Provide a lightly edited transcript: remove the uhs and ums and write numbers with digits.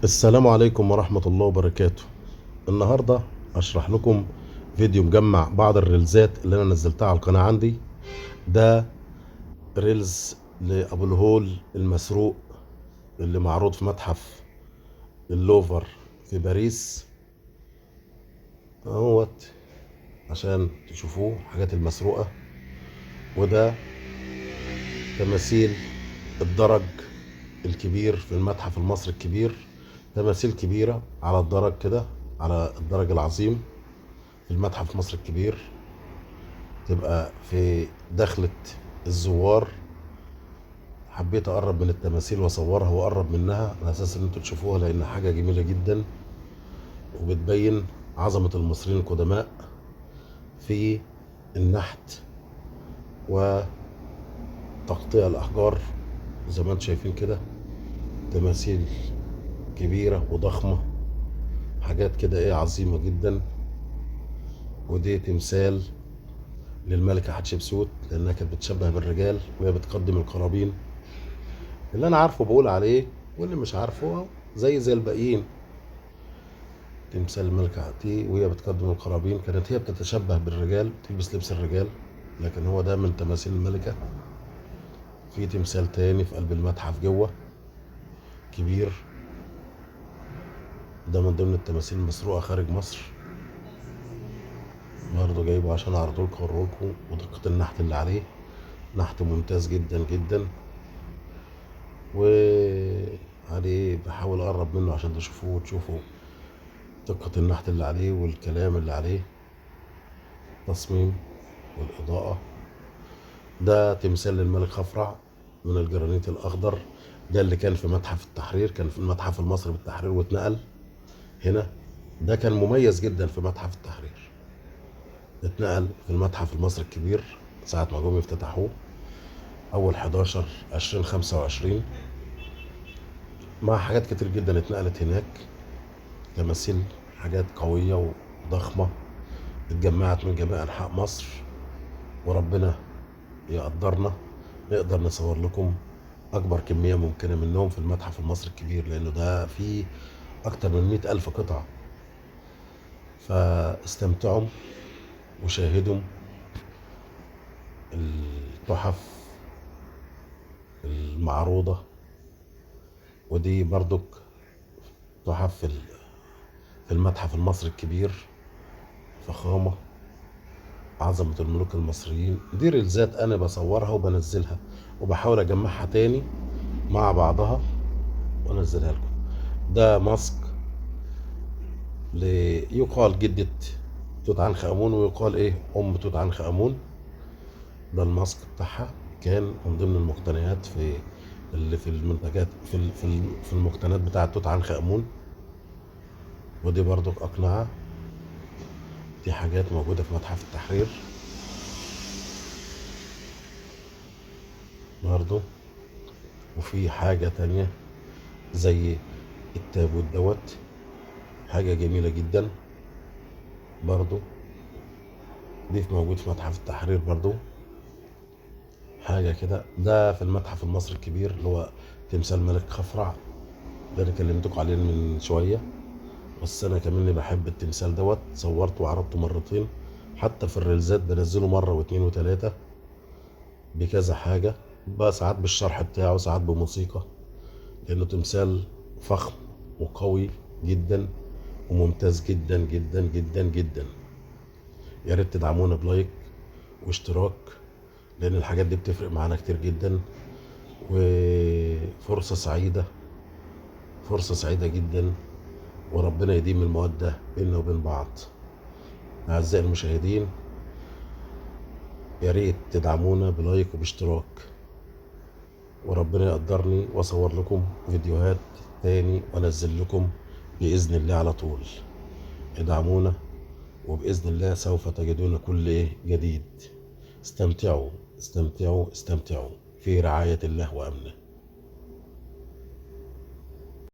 السلام عليكم ورحمة الله وبركاته. النهاردة أشرح لكم فيديو مجمع بعض الريلزات اللي أنا نزلتها على القناة عندي. ده reels لأبو الهول المسروق اللي معروض في متحف اللوفر في باريس اهوت، عشان تشوفوه الحاجات المسروقة. وده تماثيل الدرج الكبير في المتحف المصري الكبير، تماثيل كبيرة على الدرج كده، على الدرج العظيم في المتحف المصري الكبير، تبقى في دخلة الزوار. حبيت أقرب من التماثيل وأصورها وأقرب منها على أساس إن أنتوا تشوفوها، لأن حاجة جميلة جدا وبتبين عظمة المصريين القدماء في النحت وتقطيع الأحجار. زي ما انتم شايفين كده تماثيل كبيرة وضخمة، حاجات كده ايه عظيمة جدا. ودي تمثال للملكة حتشبسوت لأنها كانت بتشبه بالرجال وهي بتقدم القرابين. اللي أنا عارفه بقول عليه، واللي مش عارفه زي الباقيين. تمثال الملكة دي وهي بتقدم القرابين كانت هي بتتشبه بالرجال، بتلبس لبس الرجال، لكن هو ده من تماثيل الملكة. في تمثال تاني في قلب المتحف جوه كبير، ده من ضمن التماثيل المسروقة خارج مصر، برضه جايبه عشان اعرضه لكم واوريه لكم. ودقة النحت اللي عليه نحت ممتاز جدا جدا، وعليه بحاول اقرب منه عشان تشوفوه وتشوفوا دقة النحت اللي عليه والكلام اللي عليه، تصميم والإضاءة. ده تمثال للملك خفرع من الجرانيت الأخضر، ده اللي كان في متحف التحرير، كان في المتحف المصري بالتحرير واتنقل هنا. ده كان مميز جدا في متحف التحرير، اتنقل في المتحف المصري الكبير ساعة ما جم يفتتحوه أول 11/2025، مع حاجات كتير جدا اتنقلت هناك، تماثيل حاجات قوية وضخمة اتجمعت من جميع أنحاء مصر. وربنا يقدرنا نقدر نصور لكم أكبر كمية ممكنة منهم في المتحف المصري الكبير، لأنه ده فيه أكتر من 100,000 قطعة. فاستمتعوا وشاهدوا التحف المعروضة. ودي برضك تحف في المتحف المصري الكبير، فخامة عظمة الملوك المصريين. دي ريلزات أنا بصورها وبنزلها وبحاول أجمعها تاني مع بعضها وأنزلها لكم. ده ماسك ليقال جدة توت عنخ آمون، ويقال إيه أم توت عنخ آمون. ده الماسك بتاعها كان من ضمن المقتنيات في اللي في المنتجات في في المقتنيات بتاعة توت عنخ آمون. ودي برضك أقنعة، دي حاجات موجودة في متحف التحرير برضو. وفي حاجة تانية زي التابوت دوت، حاجة جميلة جدا برضو، دي موجود في متحف التحرير برضو، حاجة كده. ده في المتحف المصري الكبير اللي هو تمثال ملك خفرع، ده اللي كلمتكم عليه من شوية. بس أنا كمان بحب التمثال دوت، صورته وعرضته مرتين، حتى في الريلزات بنزله مرة واتنين وتلاتة بكذا حاجة، بقى ساعات بالشرح بتاعه ساعات بموسيقى، لأنه تمثال فخم وقوي جدا وممتاز جدا جدا جدا جدا. يا ريت تدعمونا ب like واشتراك، لأن الحاجات دي بتفرق معانا كتير جدا. وفرصة سعيدة، فرصة سعيدة جدا، وربنا يديم المودة بيننا وبين بعض. أعزائي المشاهدين، يا ريت تدعمونا ب like وباشتراك، وربنا يقدرني واصور لكم فيديوهات تاني وانزل لكم بإذن الله على طول. ادعمونا وبإذن الله سوف تجدون كل جديد. استمتعوا استمتعوا استمتعوا في رعاية الله وأمنه.